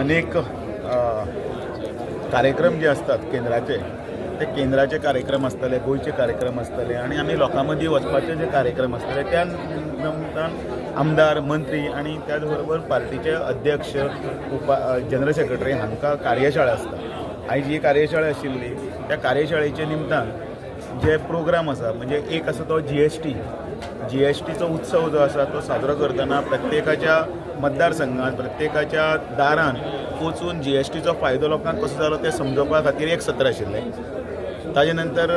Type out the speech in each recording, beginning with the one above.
अनेक कार्यक्रम जे आसतात केंद्राचे, ते केंद्राचे कार्यक्रम आसतले, गोंयचे कार्यक्रम आसतले आनी आमी लोकां मदीं वचपाचे जे कार्यक्रम आसतले त्या निमतान आमदार, मंत्री आनी त्याच बरोबर पार्टीचे अध्यक्ष, जनरल सेक्रेटरी हांकां कार्यशाळा आसता. आयज ही कार्यशाळा आशिल्ली त्या कार्यशाळेच्या निमतान जे प्रोग्राम आसा, म्हणजे एक आसा तो जीएसटीचो उत्सव जो आसा तो साजरो करतना प्रत्येकाच्या मतदारसंघात, प्रत्येकाच्या दारान वचून जीएसटीचो फायदो लोकांक कसो जालो तें समजोवपा खातीर एक सत्र आशिल्लें. ताजे नंतर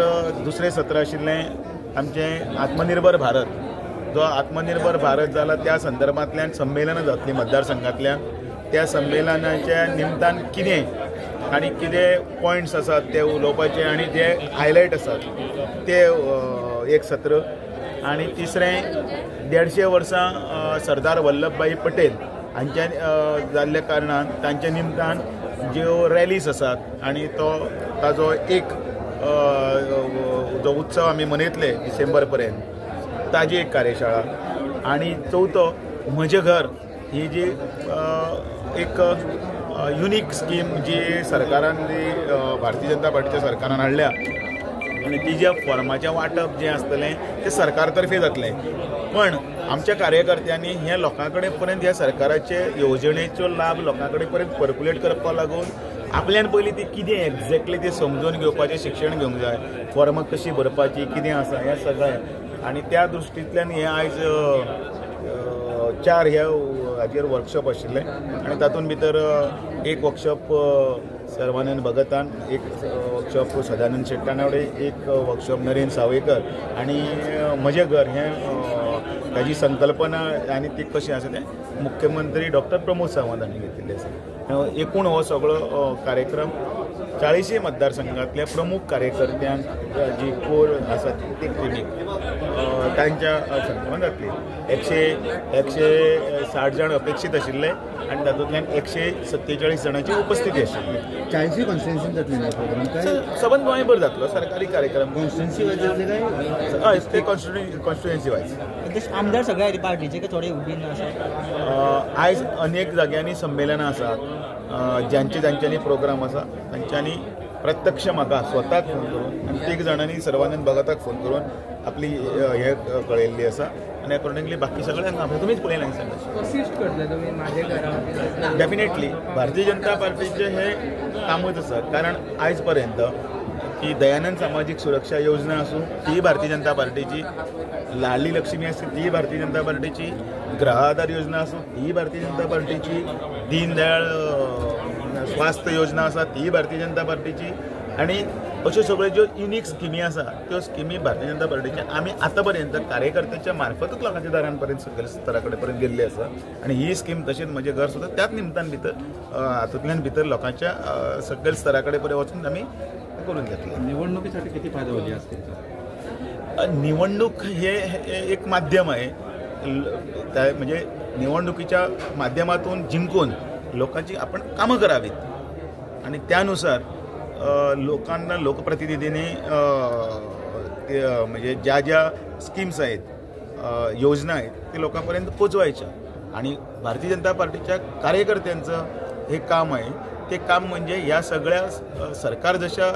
दुसरें सत्र आशिल्लें आमचें आत्मनिर्भर भारत. जो आत्मनिर्भर भारत जाला त्या संदर्भांतल्यान संमेलनां जातलीं मतदारसंघांतल्यान. त्या संमेलनाच्या निमतान कितें आनी कितें पॉयंट्स आसात ते उलोवपाचे आनी जे हायलायट आसात ते एक सत्र. आनी तिसरें 150 वर्सां सरदार वल्लभभाई पटेल हांच्या जाल्ल्या कारणान तांच्या निमतान ज्यो रॅलीज आसात आनी तो ताजो एक जो उत्सव आमी मनयतले डिसेंबर पर्यंत ताजी एक कार्यशाळा. आनी चवथो म्हजें घर ही जी एक युनीक स्कीम जी सरकारान जी भारतीय जनता पार्टीच्या सरकारान हाडल्या आनी ती ज्या फॉर्माचें वांटप जें आसतलें तें सरकार तर्फे जातलें, पण आमच्या कार्यकर्त्यांनी हे लोकां कडेन पर्यंत ह्या सरकाराचे येवजणेचो लाभ लोकां कडेन पर्यंत पर्क्युलेट करपाक लागून आपल्यान पयलीं ती कितें एग्जॅक्टली तें समजून घेवपाचें शिक्षण घेवंक जाय, फॉर्मां कशीं भरपाची, कितें आसा हें सगळें. आनी त्या दृश्टींतल्यान हें आयज 4 ह्या हाजेर वर्कशॉप आशिल्लें आनी तातूंत भितर एक वर्कशॉप सर्वानंद भगतान, एक वर्कशॉप सदानंद शेट्टानावडे, एक वर्कशॉप नरेंद्र सावयकर आनी म्हजें घर हें ताजी संकल्पना आनी ती कशी आसा तें मुख्यमंत्री डॉक्टर प्रमोद सावंत हांणी घेतिल्लें आसा. एकूण हो सगळो कार्यक्रम 40 मतदारसंघांतल्या प्रमुख कार्यकर्त्यांक जी कोर आसा ती टिमीक तांच्या संदर्भात जातली. 160 जाण अपेक्षीत आशिल्ले आनी तातूंतल्यान 147 जाणांची उपस्थिती आशिल्ली. 40 कॉन्स्टिट्युएन्सीन जातले प्रोग्राम सबंद गोंयभर जातलो सरकारी कार्यक्रम. कॉन्स्टिट्युएन्सी वायज जातले काय? हय, ते कॉन्स्टिट्युएन्सी वायज. आमदार सगळे पार्टीचे थोडे उबीन आसा. आयज अनेक जाग्यांनी संमेलनां आसात, ज्यांचे जांच्यांनी प्रोग्राम आसा तांच्यांनी प्रत्यक्ष म्हाका स्वताक फोन करून आनी तीग जाणांनी सर्वानंद भगताक फोन करून आपली हे कळयल्ली आसा आनी अकॉर्डिंगली बाकी सगळ्यांक हांगा तुमीच पळयलां. डेफिनेटली भारतीय जनता पार्टीचें हें कामूच आसा, कारण आयज पर्यंत की दयानंद सामाजीक सुरक्षा योजना आसूं ती भारतीय जनता पार्टीची, लाडली लक्ष्मी आसूं ती भारतीय जनता पार्टीची, गृह आधार योजना आसूं ती भारतीय जनता पार्टीची, दीनदयाळ स्वास्थ्य योजना आसा ती भारतीय जनता पार्टीची आनी अश्यो सगळ्यो ज्यो युनीक स्किमी आसा त्यो स्किमी भारतीय जनता पार्टीचे आमी आतां पर्यंत कार्यकर्त्याच्या मार्फतूच लोकांच्या दारां पर्यंत सकयल स्तरा कडेन पर्यंत गेल्ली आसा. आनी ही स्कीम तशेंच म्हजें घर सुद्दां त्याच निमतान भितर हातूंतल्यान भितर लोकांच्या सकयल स्तरा कडेन पर्यंत वचून आमी करून घेतले. निवडणुकीसाठी किती फायदा होईल या स्कीमचा? निवडणूक हे एक माध्यम आहे, म्हणजे निवडणुकीच्या माध्यमातून जिंकून लोकांची आपण कामं करावीत आणि त्यानुसार लोकांना लोकप्रतिनिधींनी म्हणजे ज्या ज्या स्कीम्स आहेत, योजना आहेत ते लोकांपर्यंत पोचवायच्या आणि भारतीय जनता पार्टीच्या कार्यकर्त्यांचं हे काम आहे. ते काम म्हणजे या सगळ्या सरकार जशा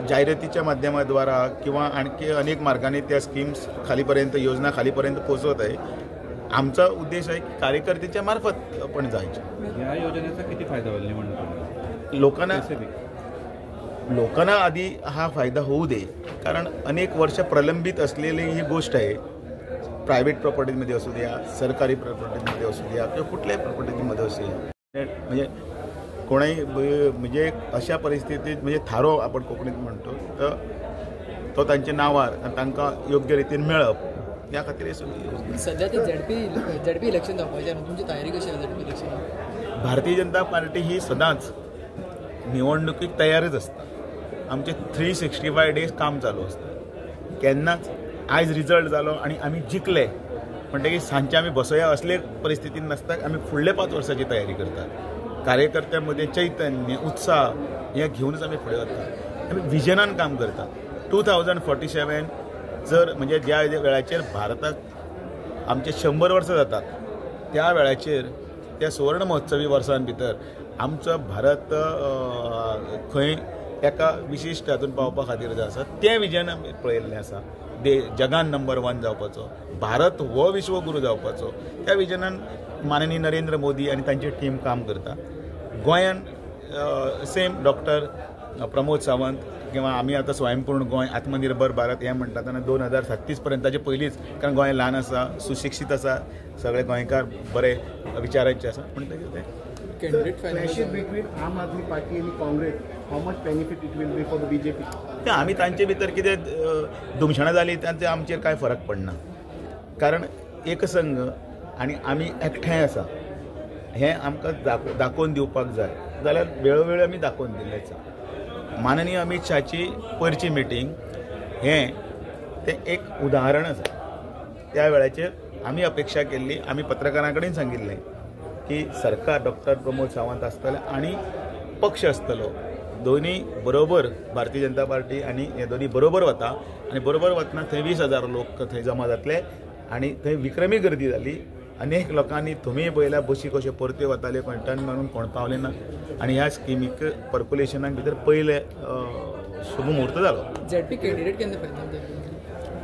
जाहिरातीच्या माध्यमाद्वारा किंवा आणखी अनेक मार्गाने त्या स्कीम्स खालीपर्यंत, योजना खालीपर्यंत पोचवत आहे. आमचा उद्देश आहे की कार्यकर्त्यांच्या मार्फत पण जायचं. या योजनेचा किती फायदा होईल निवडणुकीत लोकांना? लोकांना आधी हा फायदा होऊ दे, कारण अनेक वर्ष प्रलंबित असलेली ही गोष्ट आहे. प्रायव्हेट प्रॉपर्टीमध्ये असू द्या, सरकारी प्रॉपर्टीमध्ये असू द्या किंवा कुठल्याही प्रॉपर्टीमध्ये असू द्या, म्हणजे कोणाही म्हणजे अशा परिस्थितीत म्हणजे थारो आपण कोंकणीत म्हणतो तर तो तांच्या नावार आनी तांकां योग्य रितीन मेळप ह्या खातीर हे सगळी योजना. सध्या ते झेडपी इलेक्शन जावपाचें, तुमची तयारी कशी आसा ZP election? Bharatiya Janata party ही सदांच निवडणुकीक तयारच आसता. आमचे 365 डेज काम चालू आसता. केन्नाच आयज रिजल्ट जालो आनी आमी जिखले म्हणटकीर सांजचे आमी बसोया असले परिस्थितीन नासता. आमी फुडले 5 वर्सांची तयारी करतात. कार्यकर्त्यां मदीं चैतन्य, उत्साह हें घेवनच आमी फुडें वतात. आमी विजनान काम करतात. 2047 जर म्हणजे ज्या वेळाचेर भारताक आमचे 100 वर्सां जातात त्या वेळाचेर त्या सुवर्ण महोत्सवी वर्सां भितर आमचो भारत खंय एका विशिश्ट हातून पावपा खातीर जो आसा तें विजन आमी पळयल्लें आसा. जगान नंबर 1 जावपाचो, भारत हो विश्वगुरू जावपाचो, त्या विजनान माननीय नरेंद्र मोदी आनी तांची टीम काम करता. गोंयान सेम डॉक्टर प्रमोद सावंत किंवा आमी आतां स्वयंपूर्ण गोंय, आत्मनिर्भर भारत हें म्हणटा तेन्ना 2037 पर्यंत ताचे पयलींच, कारण गोंय ल्हान आसा, सुशिक्षीत आसा, सगळे गोंयकार बरे विचारांचे आसा, म्हणटकीर तें clashes between Aam Aadmi Party and Congress, how much benefit it will be for the BJP? आमी तांचे भितर कितें धुमशणां जालीं तांचे आमचेर कांय फरक पडना, कारण एकसंघ आनी आमी एकठांय आसा हें आमकां दाखोवन दिवपाक जाय जाल्यार वेळोवेळी आमी दाखोवन दिल्लें आसा. माननीय अमीत शाहची पयरची मिटींग हें तें एक उदाहरण आसा. त्या वेळाचेर आमी अपेक्षा केल्ली, आमी पत्रकारां कडेन सांगिल्लें की सरकार डॉक्टर प्रमोद सावंत आसतले आनी पक्ष आसतलो, दोनी बरोबर भारतीय जनता पार्टी आनी हे दोनी बरोबर वता आनी बरोबर वतना थंय 20,000 लोक थंय जमा जातले आनी थंय विक्रमी गर्दी जाली. अनेक लोकांनी तुमी पळयल्या बशी कश्यो परत्यो वताल्यो, कंटन मारून कोण पावले ना आनी ह्या स्किमीक पर्क्युलेशनाक भितर पयले शुभ मुहूर्त जालो. झेडपी कॅन्डिडेट केन्ना फायनल जातले?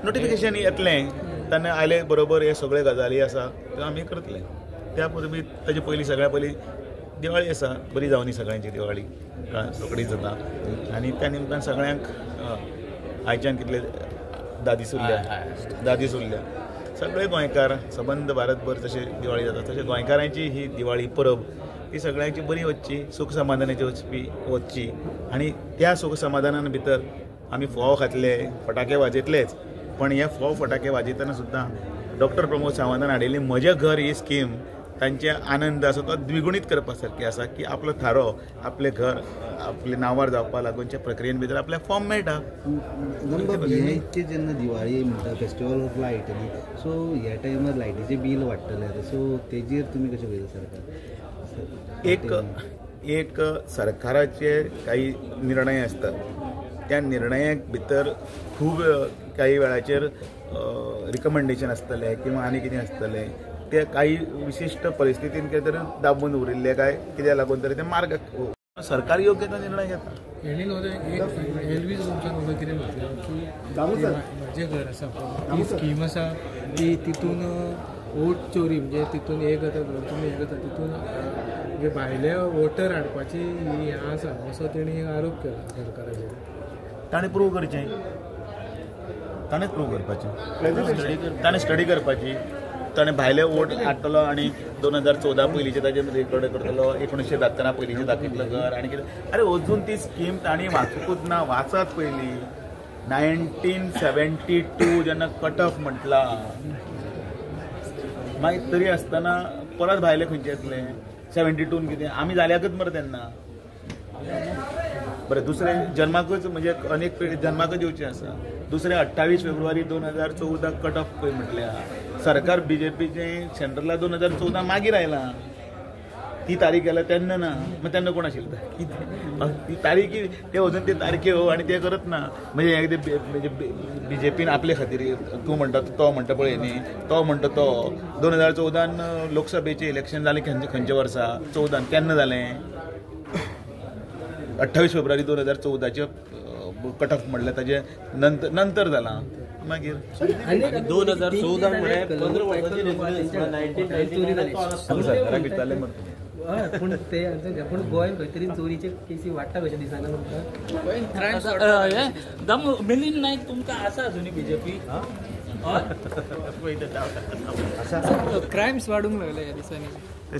नोटिफिकेशन येतलें तेन्ना आयले बरोबर हे सगळे गजाली आसा त्यो आमी करतले. त्या पूर्वी ताजे पयलीं सगळ्या पयलीं दिवाळी आसा, बरी जावनी सगळ्यांची दिवाळी रोखडीच जाता आनी त्या निमतान सगळ्यांक आयच्यान कितले 10 दीस उरल्या, 10 दीस उरल्या, सगळे गोंयकार सबंद भारतभर जशें दिवाळी जाता तशें गोंयकारांची ही दिवाळी परब ती सगळ्यांची बरी वचची, सूख समाधानाची वचची आनी त्या सूख समाधानान भितर आमी फोव खातले, फटाके वाजयतलेच, पण हे फोव फटाके वाजयतना सुद्दां डॉक्टर प्रमोद सावंतान हाडिल्ली म्हजें घर ही स्कीम तांचे आनंद आसा तो द्विगुणीत करपा सारकी आसा की आपलो थारो, आपलें घर आपल्या नांवार जावपा लागूनच्या प्रक्रियेन भितर आपल्याक फॉर्म मेळटा. हे इतके जेन्ना दिवाळी म्हणटा, फेस्टिवल ऑफ लायट न्ही, सो ह्या टायमार लायटीचें बील वाडटलें आतां, सो तेजेर तुमी कशें पळयता सरकार? एक सरकाराचे काही निर्णय आसतात, त्या निर्णयाक भितर खूब काही वेळाचेर रिकमेंडेशन आसतलें किंवा आनी कितें आसतलें, ते काही विशिश्ट परिस्थितीन कितें तरी दाबून उरिल्ले काय कित्याक लागून तरी ते मार्ग सरकार योग्य तो निर्णय घेता. हेणी न्हू तें एल्वीस गोमसान उदक कितें म्हटलें की म्हजें घर आसा पळय ती स्कीम आसा ती तितून वोट चोरी म्हणजे तितून एक जाता तुमी एक जाता तितून म्हणजे भायले वोटर हाडपाची ही हें आसा असो तेणी आरोप केला सरकाराचेर. ताणें प्रूव करचें, ताणेंच प्रूव करपाचें, ताणें स्टडी करपाची, ताणें भायले वोट हाडटलो आनी 2014 पयलींचे ताजेर रेकॉर्ड करतलो, 1972 पयलींचें दाखयतलो घर आनी कितें. अरे अजून ती स्कीम तांणी वाचूंकूच ना, वाचात पयलीं. 1972 जेन्ना कट ऑफ म्हटला मागीर तरी आसतना परत भायले खंयचे येतले 72 कितें आमी जाल्याकच मरे तेन्ना. बरें दुसरें जन्माकूच म्हणजे अनेक पिढी जन्माकूच येवचें आसा. दुसरें 28 फेब्रुवारी 2014 कट ऑफ पळय म्हटल्या सरकार बीजेपीचें सेंट्रला 2014 मागीर आयलां, ती तारीख आयल्या तेन्ना ना, मागीर तेन्ना कोण आशिल्लो ती तारीख ते अजून ते तारखे हो आनी ते करत ना. म्हणजे म्हणजे बीजेपीन आपले खातीर तूं म्हणटा तो म्हणटा पळय न्ही, तो म्हणटा तो 2014 लोकसभेचें इलेक्शन जालें खंयचे खंयच्या वर्सा 14 केन्ना जालें 28 फेब्रुवारी 2014 कट ऑफ म्हणल्यार ताजे नंतर नंतर जालां मागीर 2014 म्हळ्यार 15 वर्सांची सरकाराक विचारलें मरे. पूण ते पूण गोंयांत खंय तरी चोरीचे केसी वाडटा कशें दिसना तुमकां? मिलिंद नायक तुमकां आसा अजुनूय बीजेपी? क्रायम्स वाडूंक लागले ह्या दिसांनी. ते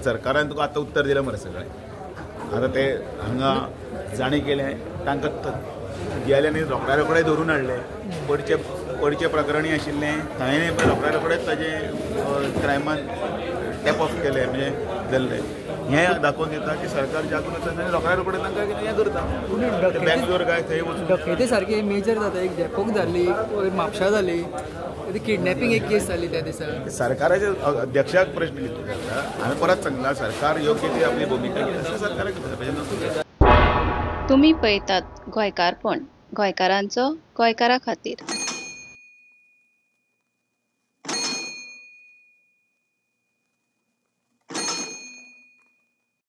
सरकारान तुका आतां उत्तर दिलें मरे सगळें. आतां ते हांगा जाणें केलें तांकां गेले आनी रोखड्या रोखडे धरून हाडले. पडचे प्रकरणी आशिल्लें थंय रोखड्या रोखडेच ताजें क्रायमान टॅप ऑफ केलें म्हणजे जाल्लें. हें दाखोवन दिता की सरकार जागृत आसा आनी रोखड्या रोखडे तांकां कितें हें करता. बँगलोर काय थंय वचून डकेती सारकी मेजर जाता. एक डेपोक जाली, म्हापशा जाली, किडनॅपिंग एक केस जाली त्या दिसा. सरकाराच्या अध्यक्षाक प्रश्न घेतले जाता. हांवें परत सांगला सरकार योग्य ती आपली भुमिका घेता सरकाराक. तुमी पळयतात गोंयकारपण, गोंयकारांचो गोंयकारा खातीर.